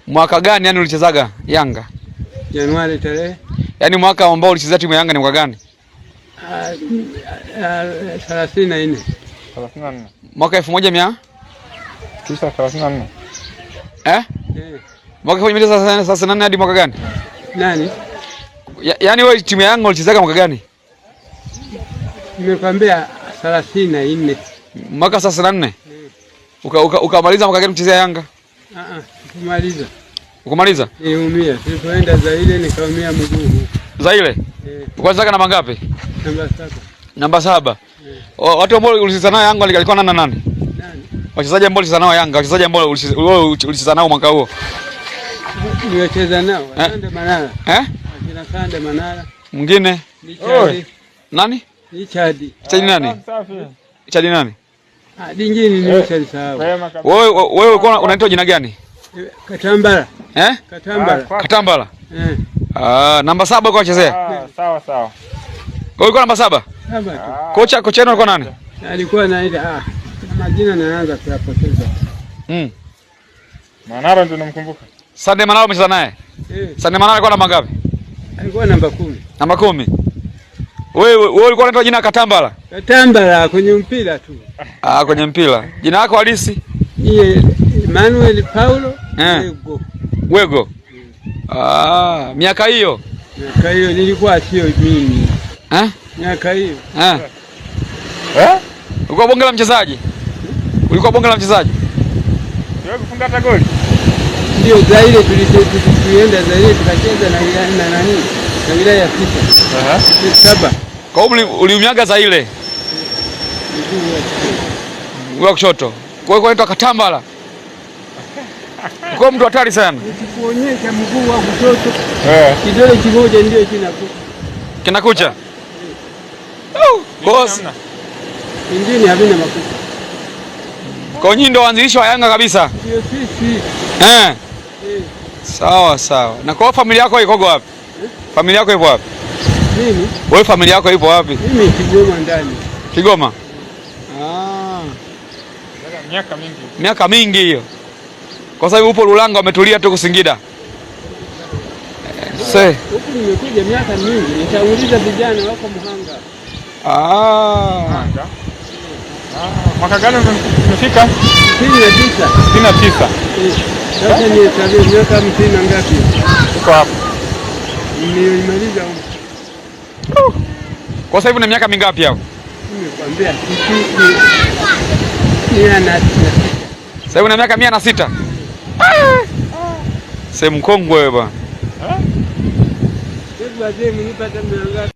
Mwaka gani yani ulichezaga Yanga? Januari tarehe. Yaani mwaka ambao ulichezea timu ya Yanga ni mwaka gani? 34. 34. Mwaka 1934. Eh? Eh. Mwaka 1934 hadi mwaka gani? Nani? Yaani wewe timu ya Yanga ulichezaga mwaka gani? Nimekwambia 34. Mwaka 34. Ukamaliza mwaka gani kuchezea Yanga? Sikumaliza. Ukamaliza? Niliumia. Tulipoenda Zaire nikaumia mguu. Zaire? Eh. Ukaanza namba ngapi? Namba 7. Namba 7. Watu ambao ulicheza nao Yanga walikuwa nani na nani? Nani? Wachezaji ambao ulicheza nao Yanga, wachezaji ambao ulicheza nao mwaka huo. Nilicheza nao Sande Manara. Eh? Akina Sande Manara. Mwingine? Richard. Nani? Richard. Richard nani? Richard nani? Ah, lingine nimeshalisahau. Wewe ulikuwa unaitwa jina gani? Katambala. Eh? Katambala. Katambala. Eh. Ah, namba 7 ulikuwa unachezea? Ah, sawa sawa. Wewe ulikuwa namba 7? 7 tu. Kocha wenu alikuwa nani? Alikuwa anaita majina naanza kuyapoteza. Manara ndio namkumbuka. Sande Manara umecheza naye? Eh. Sande Manara alikuwa namba ngapi? Alikuwa namba 10. Namba 10. Wewe ulikuwa unaitwa jina Katambala? Katambala kwenye mpira tu. Ah, kwenye mpira. Jina lako halisi? Ni Emmanuel Paulo Wego. Wego. Ah, miaka hiyo? Miaka hiyo nilikuwa sio mimi. Eh? Miaka hiyo. Eh? Eh? Ulikuwa bonge la mchezaji? Ulikuwa bonge la mchezaji? Wewe kufunga hata goli? Ndio, Zaire tulienda Zaire tukacheza na na nani? Na wilaya ya 6. 7. Kwa hiyo uliumiaga Zaire? Mguu wa kushoto. Kwa hiyo unaitwa Katambala. Kwa mtu hatari sana. Nikikuonyesha mguu wa kushoto. Eh. Kidole kimoja ndio kinakucha. Kinakucha? Kwa Ingine havina makucha. Kwa nyinyi ndio waanzilishi wa Yanga kabisa? Ndio sisi. Eh. Sawa sawa. Na kwa familia yako iko wapi? Familia yako ipo wapi? Mimi? Wewe familia yako ipo wapi? Mimi Kigoma ndani. Kigoma? Ah. Miaka mingi. Miaka mingi hiyo. Kwa sababu upo Lulanga umetulia tu Singida. Se. Huku nimekuja miaka mingi, nitauliza vijana wako Muhanga. Ah. Muhanga. Ah, mwaka gani umefika? 69. 69. Sasa ni tarehe miaka 50 na ngapi? Uko hapo. Nimeimaliza huko. Kwa sasa hivi una miaka mingapi hapo? Nimekwambia 106. Sasa hivi una miaka 106. Sehemu mkongwe wewe bwana. Hebu wazee mnipata mia ngapi?